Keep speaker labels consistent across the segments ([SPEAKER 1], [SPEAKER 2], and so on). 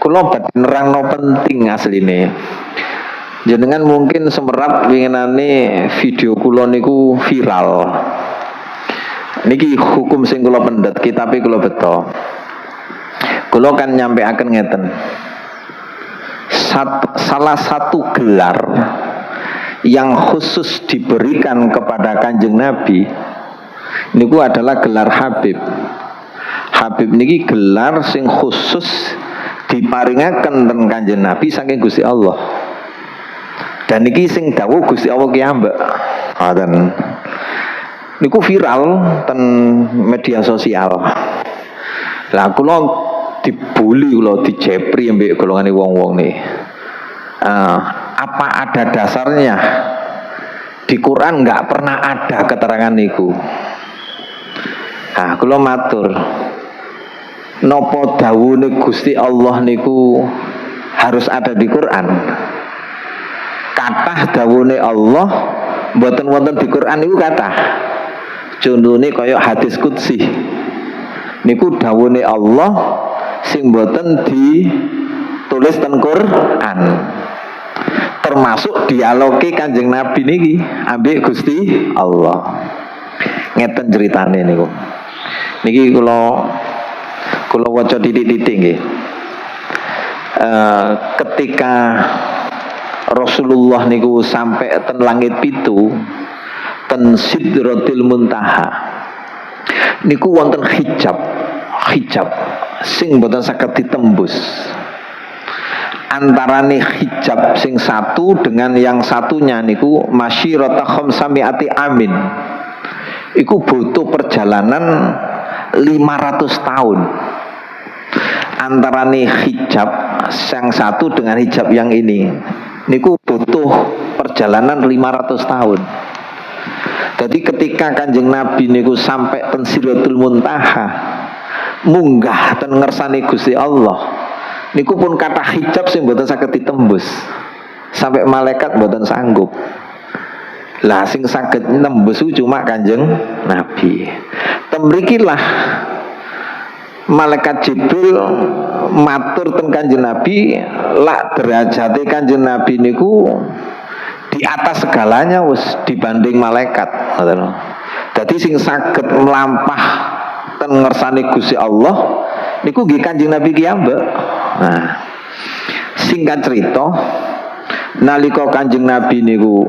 [SPEAKER 1] Kula badhe nerangno penting asline. Jenengan mungkin semerap winginane video kula niku viral. Niki hukum sing kula pendet, kitabe kula beto. Kula kan nyampeaken ngeten. Salah satu gelar yang khusus diberikan kepada Kanjeng Nabi niku adalah gelar Habib. Habib niki gelar sing khusus diparingaken ten Kanjeng Nabi saking Gusti Allah. Dan niki sing dawuh Gusti Allah kiyambak. Ngoten. Niku viral ten media sosial. Lah, kula dibully, kula dijepri ambek golongane wong-wong nih. Apa ada dasarnya? Di Quran nggak pernah ada keterangan niku. Nah, kula matur. Nopo dawuhe Gusti Allah niku harus ada di Quran? Kathah dawuhe Allah mboten wonten di Quran niku kathah. Contohnya kaya hadis qudsi. Niku dawuhe Allah sing mboten ditulis ten Quran. Termasuk dialoge Kanjeng Nabi niki ambek Gusti Allah. Ngeten ceritane niku. Niki kula kula waca titik-titik nggih. Ketika Rasulullah niku sampai ten langit pitu, ten Sidratil Muntaha, niku wonten hijab hijab sing mboten saged ditembus. Antarane hijab sing satu dengan yang satunya niku masyirata khamsamiati amin, iku butuh perjalanan 500 tahun antarane hijab yang satu dengan hijab yang ini. Niku butuh perjalanan 500 tahun. Jadi ketika Kanjeng Nabi niku sampai ten Sidratul Muntaha, munggah ten ngersane Gusti Allah, niku pun kathah hijab sing mboten saged ditembus, sampai malaikat mboten sanggup. Lah, sing saged nembus cuma Kanjeng Nabi. Ten mrikilah malaikat Jibril matur ten Kanjeng Nabi, lak derajate Kanjeng Nabi niku di atas segalanya wis dibanding malaikat, ngoten. Dadi sing saged mlampah ten ngersane Gusti Allah niku nggih Kanjeng Nabi kiyambek. Nah, singkat cerita, nalika Kanjeng Nabi niku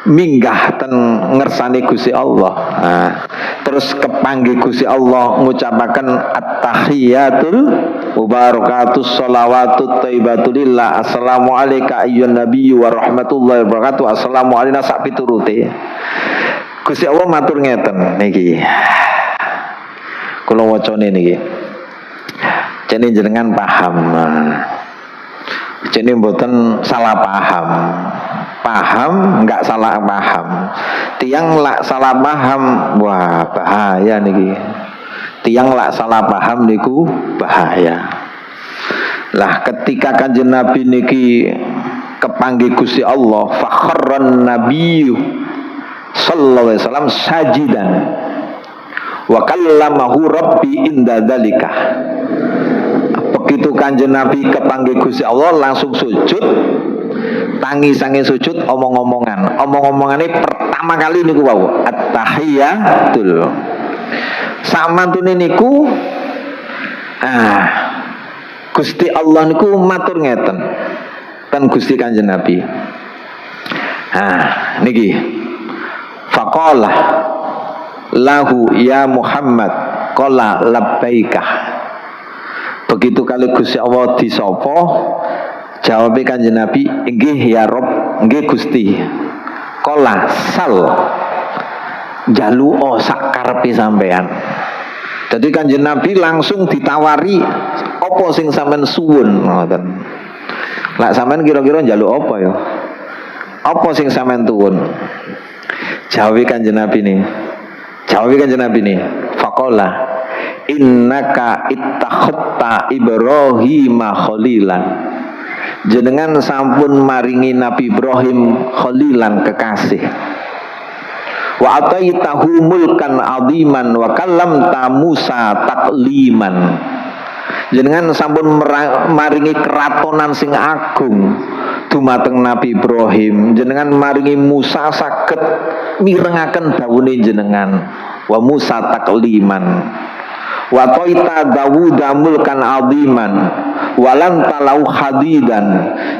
[SPEAKER 1] minggah ten ngersane Gusti Allah. Nah, terus kepanggih Gusti Allah ngucapaken at-tahiyatul mubarakatus sholawatut thayyibatulillah, assalamu alayka ayyuhan nabiyyu wa rahmatullahi wabarakatuh, assalamu alayna, sak piturute. Gusti Allah matur ngeten niki. Kula wacane niki. Jane jenengan paham. Jane mboten salah paham. Paham nggak salah paham. Tiang lak salah paham, wah, bahaya niki. Tiang lak salah paham niku bahaya. Lah, ketika Kanjeng Nabi niki kepanggih Gusti Allah, fakharran nabiyyu sallallahu alaihi wasallam sajidan wa kallamahu rabbi inda dzalika. Begitu Kanjeng Nabi kepanggih Gusti Allah langsung sujud, tangi saking sujud omong-omongan. Omong-omongane pertama kali niku wau at-tahiyatul. Samantune niku, ah, Gusti Allah niku matur ngeten ten Gusti Kanjeng Nabi. Ah, niki. Faqala lahu ya Muhammad, qala labbaika. Begitu kali Gusti Allah disapa, jawab Kanjeng Nabi, "Nggih ya Rob, nggih Gusti." Qala sal, jaluo sak karepe sampean. Jadi Kanjeng Nabi langsung ditawari, apa sing sampean suwun, ngoten. Lah, sampean kira-kira njaluk apa ya? Apa sing sampean tuwun? Jawab Kanjeng Nabi nih. Jawab Kanjeng Nabi nih. Faqala innaka ittakhadta Ibrahim khalilan. Jenengan sampun maringi Nabi Ibrahim khalilan, kekasih. Wa ataitahu mulkan aziman wa kallamta Musa takliman. Jenengan sampun maringi keratonan sing agung dumateng Nabi Ibrahim. Jenengan maringi Musa saged mirengaken dawuhe jenengan. Wa Musa takliman. Wa a'thaita Dawuda mulkan aziman wa alanta lahu hadidan.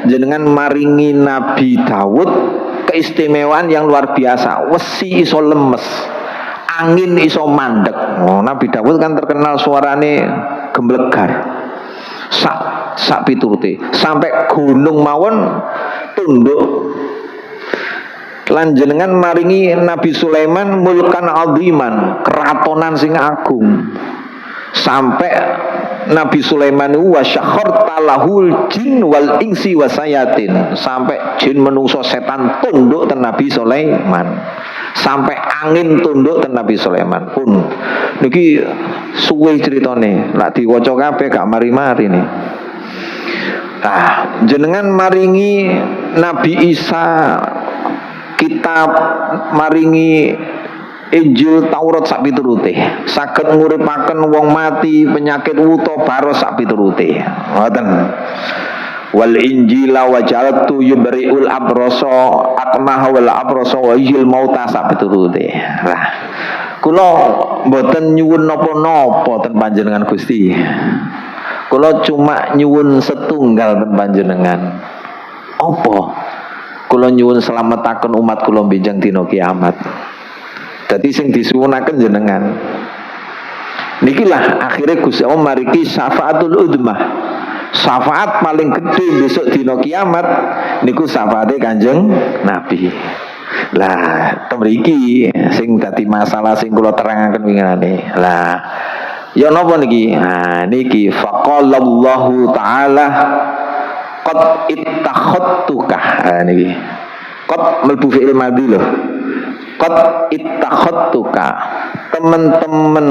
[SPEAKER 1] Jenengan maringi Nabi Dawud keistimewaan yang luar biasa. Wesi iso lemes, angin iso mandek. Oh, Nabi Dawud kan terkenal suarane gemblegar. Sak sak piturute sampai gunung mawon tunduk. Lan jenengan maringi Nabi Sulaiman mulkan aziman, keratonan sing agung. Sampai Nabi Sulaiman itu wa sakharta lahul jin wal insi wasyayatin, sampai jin, menungso, setan tunduk ten Nabi Sulaiman, sampai angin tunduk ten Nabi Sulaiman pun. Niki suwe ceritane, lak diwaca kabeh gak mari-mari nih. Nah, jenengan maringi Nabi Isa kitab, maringi Injil, Taurat sak piturute. Saged nguripaken wong mati, penyakit wuta baros sak piturute. Ngoten. Wal Injila wa ja'altu yubri'ul abrasa akmaha wal abrasa wa yuhyil mauta sak piturute. Lah, kula mboten nyuwun napa-napa ten panjenengan, Gusti. Kula cuma nyuwun setunggal ten panjenengan. Apa? Kula nyuwun selametaken umat kula benjang dina kiamat. Dadi sing disuwunaken jenengan. Niki lah akhirnya Gusti Allah maringi syafaatul udzma. Syafaat paling gede besok dina kiamat niku syafaate Kanjeng Nabi. Lah, temriki sing dadi masalah sing kula terangaken wingane. Lah, ya napa niki? Nah, niki faqalallahu ta'ala qad ittakhadtuka. Nah, niki. Qad mlebu fi'il madhi lho. Qad ittakhadtuka. Temen-temen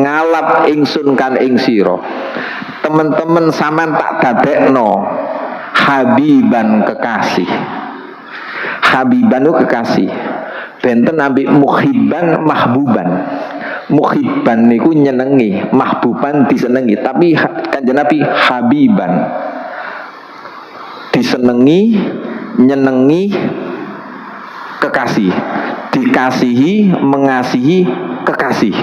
[SPEAKER 1] ngalap ingsun kan ing sira. Temen-temen sampean tak dadekno habiban, kekasih. Habiban itu kekasih. Benten ambek muhibban, mahbuban. Muhibban niku nyenengi, mahbuban disenengi, tapi Kanjeng Nabi habiban. Disenengi, nyenengi, kekasih. Dikasihi, mengasihi, kekasih.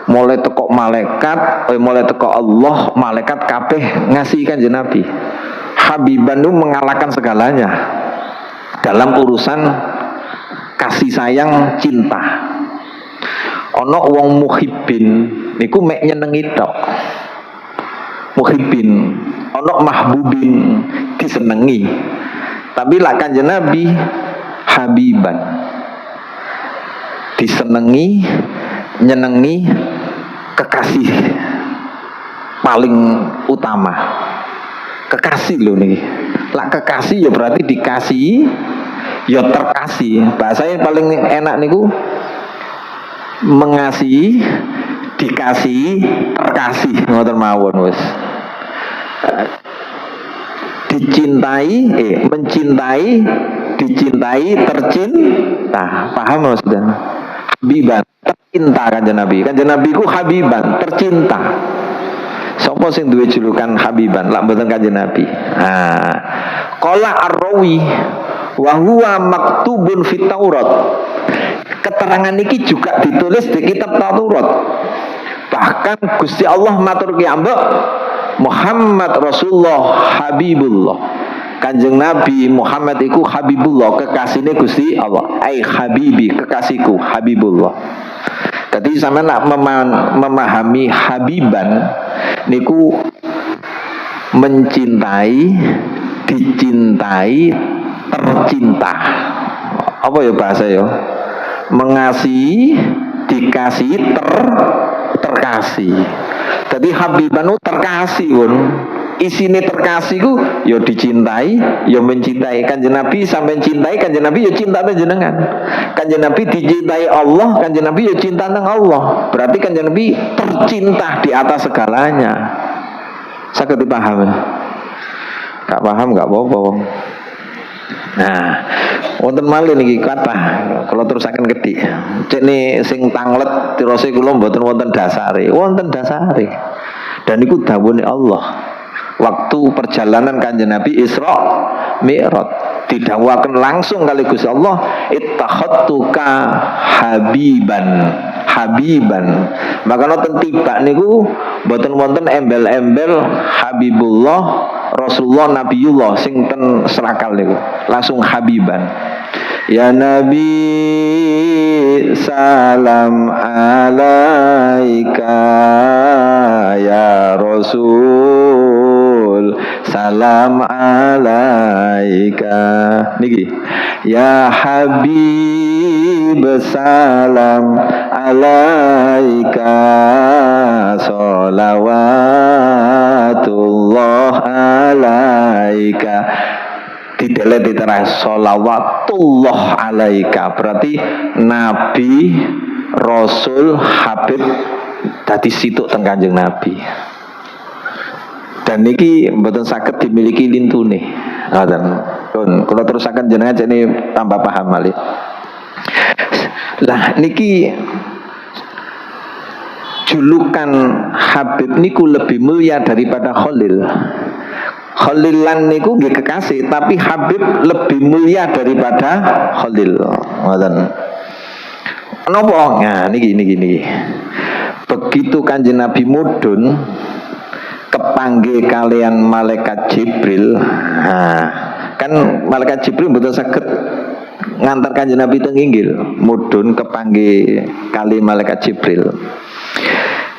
[SPEAKER 1] Mulai teko malaikat, mulai teko Allah, malaikat kabeh ngasihi Kanjeng Nabi. Habiban itu mengalahkan segalanya dalam urusan kasih sayang, cinta. Ono wong muhibbin niku mek nyenengi tok. Muhibbin, ono mahbubin, disenengi. Tapi lah Kanjeng Nabi habiban. Disenengi, nyenengi, kekasih paling utama. Kekasih loh nih. Lah, kekasih ya berarti dikasih ya terkasih. Bahasa yang paling enak niku mengasihi, dikasihi, terkasih, ngoten mawon wis. Dicintai, mencintai, dicintai, tercinta. Paham maksudnya? Habiban, tercinta Kanjeng Nabi. Kanjeng Nabi ku habiban, tercinta. Sopo sing duwe julukan habiban lak mboten Kanjeng Nabi? Nah, qala ar-rawi wa huwa maktubun fit Taurat. Keterangan ini juga ditulis di kitab Taurat. Bahkan Gusti Allah matur ki ambek Muhammad Rasulullah Habibullah. Kanjeng Nabi Muhammad iku Habibullah, kekasihnya Gusti Allah. Ai habibi, kekasihku, Habibullah. Jadi sampean nak memahami habiban niku mencintai, dicintai, tercinta. Apa ya bahasa ya? Mengasihi, dikasihi, terkasih. Jadi habiban itu terkasih pun. Isine terkasih ku ya dicintai, ya mencintai. Kanjeng Nabi sampai cintai, Kanjeng Nabi ya cinta jenengan. Kanjeng Nabi dicintai Allah, Kanjeng Nabi ya cinta nang Allah. Berarti Kanjeng Nabi tercinta di atas segalanya. Saged dipahami? Gak paham gak apa-apa. Nah, wonten malih niki kathah. Kula terusaken kedhik. Cek nih sing tanglet tirose kula mboten wonten dasare. Wonten dasare. Dan iku dawuhe Allah. Waktu perjalanan Kanjeng Nabi Isra Mi'raj didawuhaken langsung kali Gusti Allah, ittakhadtuka habiban, habiban. Maka nonton tiba niku mboten wonten embel-embel Habibullah, Rasulullah, Nabiullah sing ten serakal niku. Langsung habiban. Ya Nabi, salam alaika, ya Rasul, salam alaika. Niki ya Habib, salam alaika, sholawatullah alaika. Didelet diterah sholawatullah alaika, berarti Nabi, Rasul, Habib dadi situk teng Kanjeng Nabi. Dan niki mboten saged dimiliki lintune. Ngoten. Pun kula terusaken, jenengan ini tambah paham malih. Lah, niki julukan Habib niku lebih mulia daripada Khalil. Khalilan niku nggih kekasih, tapi Habib lebih mulia daripada Khalil. Ngoten. Napa? Nah, niki niki niki. Begitu Kanjeng Nabi mudhun kepanggih kalian malaikat Jibril. Nah, kan malaikat Jibril mboten saged ngantar Kanjeng Nabi teng inggil, mudhun kepanggih kali malaikat Jibril.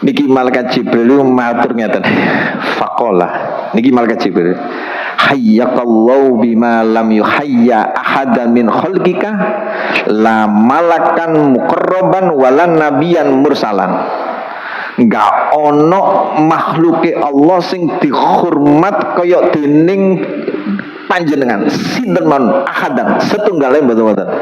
[SPEAKER 1] Niki malaikat Jibril itu matur ngeten. Faqala. Niki malaikat Jibril. Hayyakallahu bima lam yuhayya ahadan min khalqika, la malakan muqarraban wala nabiyan mursalan. Enggak ono makhluke Allah sing dihormat kaya dening panjenengan sinten mawon, ahadan setunggale mboten wonten.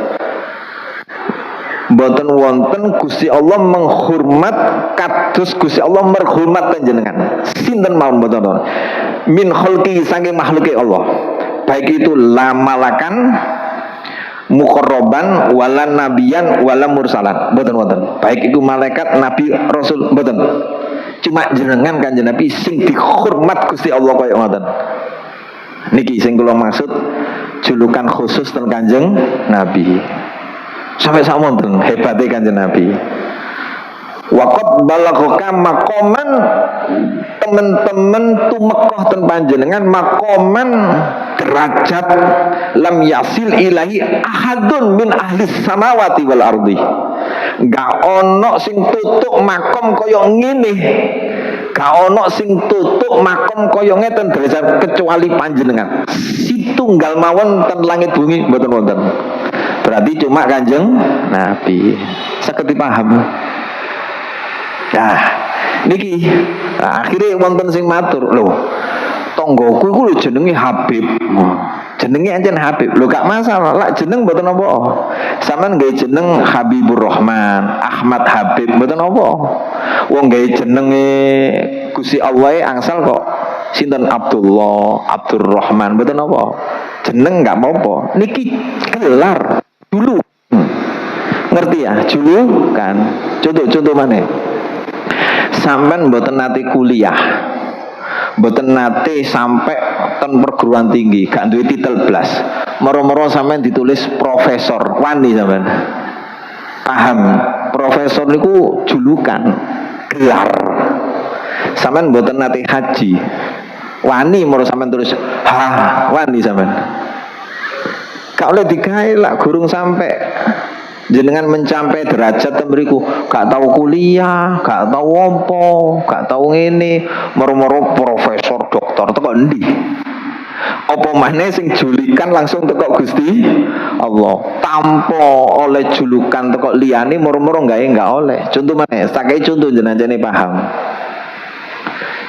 [SPEAKER 1] Mboten wonten Gusti Allah menghormat kados Gusti Allah merhormat panjenengan sinten mawon, mboten wonten. Min khalqi, saking makhluke Allah, baik itu la malakan muqarraban wala nabiyan wala mursalan, mboten wonten. Baik itu malaikat, nabi, rasul, mboten. Cuma jenengan, Kanjeng Nabi, sing dihormat Gusti Allah kaya ngoten. Niki sing kula maksud julukan khusus teng Kanjeng Nabi sampai samonten hebatnya Kanjeng Nabi. Waqad balaghaka maqaman, temen-temen tumekoh ten panjenengan, maqaman, derajat, lam yasil ilaihi ahadun min ahli samawati wal ardi. Gak ono sing tutuk makom kaya ngene, gak ono sing tutuk makom kaya ngeten derajat kecuali panjenengan. Situnggal mawon ten langit bumi mboten wonten. Berarti cuma Kanjeng Nabi. Saged dipaham? Nah, niki nah, akhirnya wonten sing matur, "Lho, tonggoku iku lho jenenge Habib." Jenenge ancen Habib. Lho, gak masalah, lak jeneng mboten apa. Sampeyan gawe jeneng Habibur Rahman, Ahmad Habib mboten apa. Wong gawe jenenge Gusti Allah angsal kok. Sinten Abdullah, Abdurrahman mboten apa. Jeneng gak apa-apa. Niki gelar dulu. Ngerti ya? Julukan. Contoh-contoh mana? Sampean mboten nate kuliah, mboten nate sampai ten perguruan tinggi, gak duwe titel blas, moro-moro sampean ditulis profesor, wani sampean? Paham? Profesor niku julukan, gelar. Sampean mboten nate haji, wani moro sampean tulis ha, wani sampean? Gak oleh digawe lah, gurung sampai jenengan mencapai derajat mriku. Gak tau kuliah, gak tau opo, gak tau ngene, moro-moro profesor, doktor teko endi? Apa maneh sing julukan langsung teko Gusti Allah, tanpa oleh julukan teko liyane, moro-moro enggak oleh. Contoh maneh, tak kei contoh jenengan jane paham.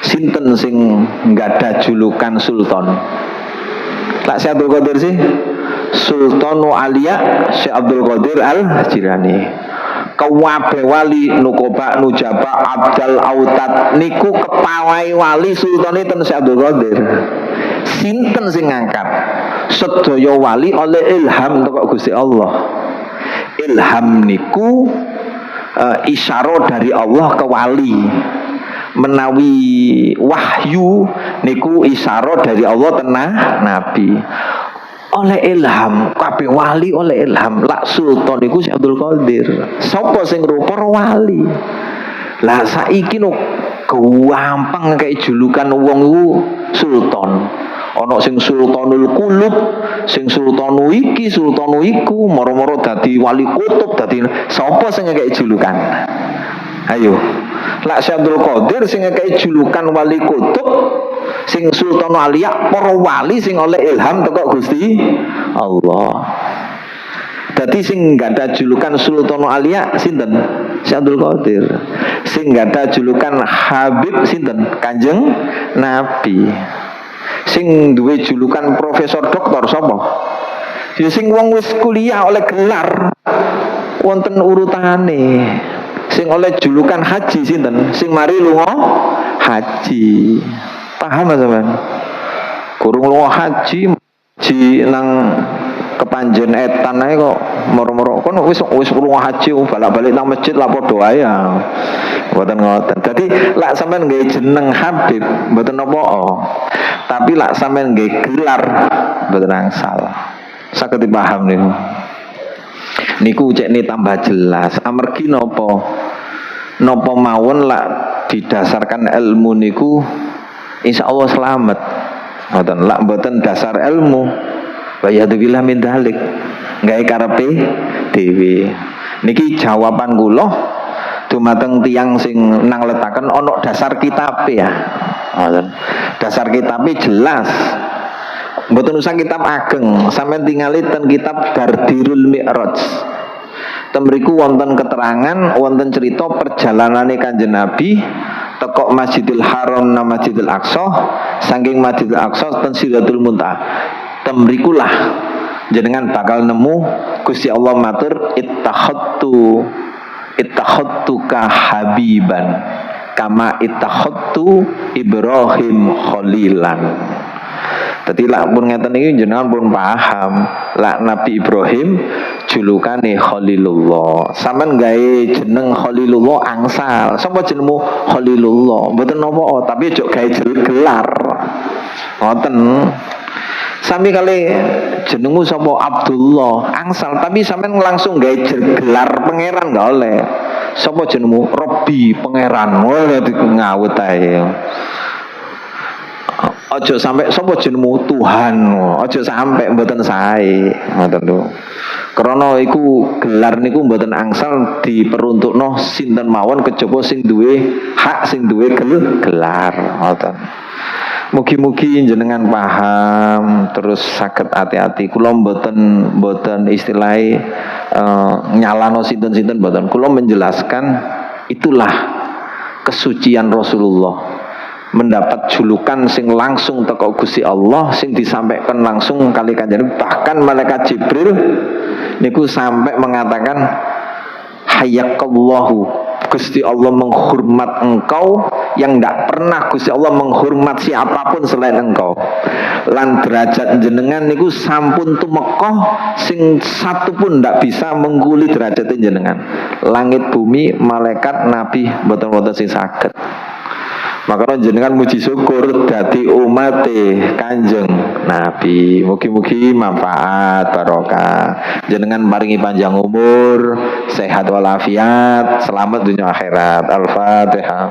[SPEAKER 1] Sinten sing nggak ada julukan sultan? Tak Syekh Abdul Qadir sih, Sultanu Alia Syekh Abdul Qadir Al Jilani. Kabeh wali, nukoba, nujaba, abdal, autad niku kepalai wali sultane ten Syekh Abdul Qadir. Sinten sing ngangkat? Sedaya wali oleh ilham teko Gusti Allah. Ilham niku isyarat dari Allah ke wali. Menawi wahyu niku isyarat dari Allah ten Nabi. Oleh ilham, kabeh wali oleh ilham. Lak sultan iku Syekh Abdul Qadir. Sapa sing rupa wali? Lah, saiki no gampang kayak julukan wong iku sultan. Ana sing sultanul kulub, sing sultanu iki, sultanu iku, moro-moro dadi wali kutub, dadi sapa sing ngekeki julukan? Ayo. Lak Syekh Abdul Qadir sing ngekeki julukan wali kutub, sing sultan auliya, para wali sing oleh ilham teko Gusti Allah. Dadi sing gak ada julukan Sultan Auliya sinten? Syekh Abdul Qadir. Sing gak ada julukan Habib sinten? Kanjeng Nabi. Sing duwe julukan profesor doktor sapa? Ya sing wong wis kuliah oleh gelar, wonten urutane. Sing oleh julukan haji sinten? Sing mari lunga haji. Paham, Mas, sampean? Kurung lunga haji, haji nang Kepanjen etan ae kok moro-moro kono wis wis lunga haji, balak-balik nang masjid lah, padha ae ya. Mboten ngoten. Dadi lak sampean nggawe jeneng Habib mboten napa. Tapi lak sampean nggawe gelar mboten angsal. Saged dipaham niku. Niku cekne tambah jelas. Amargi napa? Napa mawon lak didasarkan ilmu niku insya Allah selamat. Ngoten. Lak mboten dasar ilmu, waliyadzubillah min dzalik. Gawe karepe dhewe. Niki jawaban kula dumateng tiyang sing nang letaken ana dasar kitab ya. Ngoten. Dasar kitabe jelas. Mboten usah kitab ageng, sampean tingali ten kitab Dardirul Mi'raj. Ten mriku wonten keterangan, wonten cerita perjalanane Kanjeng Nabi teko Masjidil Haram nang Masjidil Aqsa, saking Masjidil Aqsa ten Sidratul Muntaha. Ten mrikulah jenengan bakal nemu Gusti Allah matur, "Ittakhadtu ittakhadtuka habiban kama ittakhadtu Ibrahim khalilan." Dadi lak pun ngeten iki jenengan pun paham lak Nabi Ibrahim julukane Khalilullah. Sampeyan gawe jeneng Khalilullah angsal. Sapa jenengmu? Khalilullah. Mboten napa, tapi aja gawe gelar. Ngoten. Sami kali jenengmu sapa? Abdullah, angsal, tapi sampean langsung gawe gelar pangeran gak oleh. Sapa jenengmu? Robbi, pangeran. Wah, ngawut ae. Ojo sampai sapa jenengmu? Tuhan. Ojo sampai, mboten sae. Ngoten lho. Krana iku gelar niku mboten angsal diperuntukno sinten mawon kejaba sing duwe hak, sing duwe gelar. Ngoten. Mugi-mugi jenengan paham terus saged hati-hati. Kula mboten mboten istilahé nyalano sinten-sinten, mboten. Kula menjelaskan itulah kesucian Rasulullah mendapat julukan sing langsung teko Gusti Allah, sing disampaikan langsung kali Kanjeng. Bahkan malaikat Jibril niku sampai mengatakan, "Hayyakallahu, Gusti Allah menghormat engkau yang tidak pernah Gusti Allah menghormat siapapun selain engkau. Lan derajat jenengan niku sampun tumeka sing satu pun ndak bisa mengguli derajat jenengan. Langit, bumi, malaikat, nabi, mboten-mboten sing saged." Makanya jenengan muji syukur dadi umat Kanjeng Nabi. Mugi-mugi manfaat barokah. Jenengan paringi panjang umur, sehat walafiat, selamat dunia akhirat. Al-Fatihah.